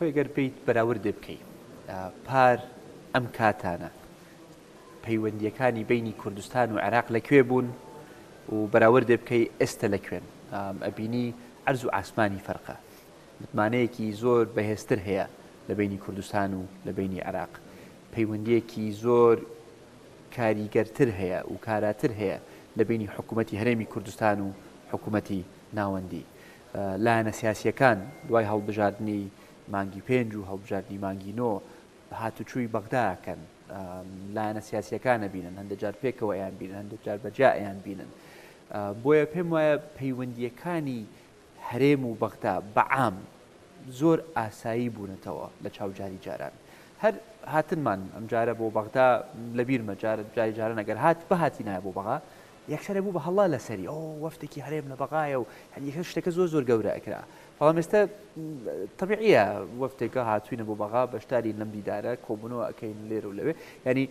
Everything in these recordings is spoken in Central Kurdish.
خۆی گەر بێیت بەراوردێ بکەی پار ئەم کاتانە پەیوەندییەکانی بەینی کوردستان و عێراق لە کوێ بوون و بەراوردێ بکەی ئێستە لە کوێن ئەبینی عەرز و ئاسمانی فەرقە. متمانەیەکی زۆر بەهێزتر هەیە لە بەینی کوردستان و لە بەینی عێراق. پەیوەندییەکی زۆر کاریگەرتر هەیە و کاراتر هەیە لە بەینی حکوومەتی هەرێمی کوردستان و حکوومەتی ناوەندی. لایەنە سیاسییەکان دوای هەڵبژاردنی مانگی پێنج و هەڵبژاردنی مانگی نۆ هاتوچووی بەغدا ئەکەن، لایەنە سیاسییەکان ئەبینن، هەندێک جار پێکەوە ئەیانبینن، هەندێک جار بە جیا ئەیانبینن. بۆیە پێم وایە پەیوەندییەکانی هەرێم و بەغدا بە عام زۆر ئاسایی بوونەتەوە لە چاو جاری جاران. هەر هاتنمان ئەمجارە بۆ بەغدا لەبیرمە جار جاری جاران ئەگەر هات بهاتینایە بۆ بەغا یەکسەر ئەبوو بە هەڵا لەسەری ئۆ وەفدێکی هەرێم لە بەغایە و یانی یەکسەر شتەکە زۆر زۆر گەورە ئەکرا. بەڵام ئێستا تەبیعیە وەفدێکە هاتوینە بۆ بەغا بەشدارین لەم دیدارە کۆبوونەوە ئەکەین لێرە و لەوێ یانی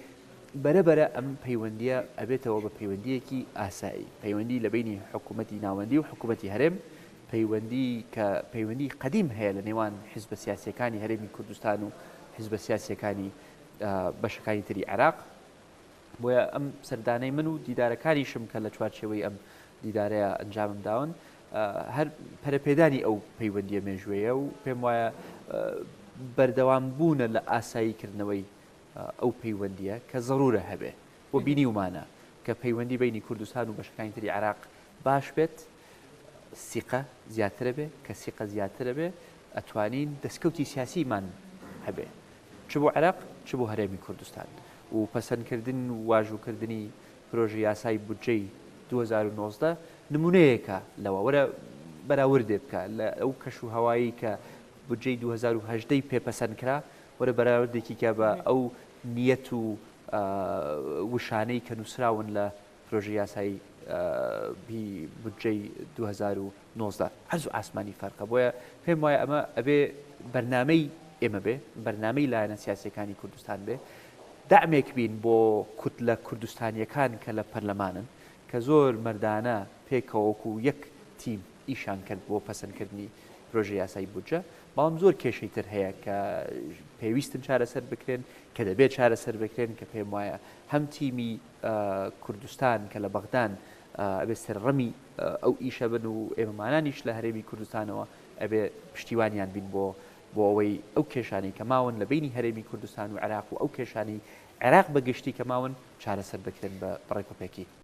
بەرە بەرە ئەم پەیوەندیە ئەبێتەوە بە پەیوەندیەکی ئاسایی پەیوەندی لە بەینی حکوومەتی ناوەندی و حکوومەتی هەرێم پەیوەندی کە پەیوەندی قەدیم هەیە لە نێوان حیزبە سیاسیەکانی هەرێمی کوردستان و حیزبە سیاسیەکانی بەشەکانی تری عێراق بۆیە ئەم سەردانەی من و دیدارەکانیشم کە لە چوارچێوەی ئەم دیدارەیە ئەنجامم داون هەر پەرەپێدانی ئەو پەیوەندیە مێژوەیە و پێم وایە بەردەوام بوونە لە ئاسایی کردنەوەی ئەو پەیوەندیە کە زەرورە هەبێ و بینیومانە کە پەیوەندی بینی کوردستان و بەشەکانی تری عێراق باش بێت سیقە زیاترە بێ کە سیقە زیاترە بێ ئەتوانین دەستکەوتی سیاسیمان هەبێ چ بۆ عێراق چ بۆ هەرێمی کوردستان و پەسەندکردن و واژووکردنی پرۆژە یاسای بودجەی 2019 نمونەیەکە لەوە. وەرە بەراوردێ بکە لە ئەو کەش و هەوایی کە بودجەی 2018 ی پێ پەسەند کرا، وەرە بەراوردێکی کە بە ئەو نیەت و وشانەی کە نووسراون لە پرۆژە یاسای هی بودجەی 2019 عەرز و ئاسمانی فەرقە. بۆیە پێم وایە ئەمە ئەبێ بەرنامەی ئێمە بێ، بەرنامەی لایەنە سیاسیەکانی کوردستان بێ، دەعمێک بین بۆ کوتلە کوردستانیەکان کە لە پەرلەمانن، کە زۆر مەردانە پێکەوە وەکو یەک تیم ئیشان کرد بۆ پەسەندکردنی پرۆژە یاسای بودجە، بەڵام زۆر کێشەی تر هەیە کە پێویستن چارەسەر بکرێن، کە دەبێت چارەسەر بکرێن، کە پێم وایە هەم تیمی کوردستان کە لە بەغدان ئەبێ سەرڕەمی ئەو ئیشە بن و ئێمەمانانیش لە هەرێمی کوردستانەوە ئەبێ پشتیوانیان بین بۆ بۆ ئەوەی ئەو کێشانەی کە ماون لە بەینی هەرێمی کوردستان و عێراق و ئەو کێشانەی عێراق بە گشتی کە ماون چارەسەر بکرێن بە ڕێکوپێکی.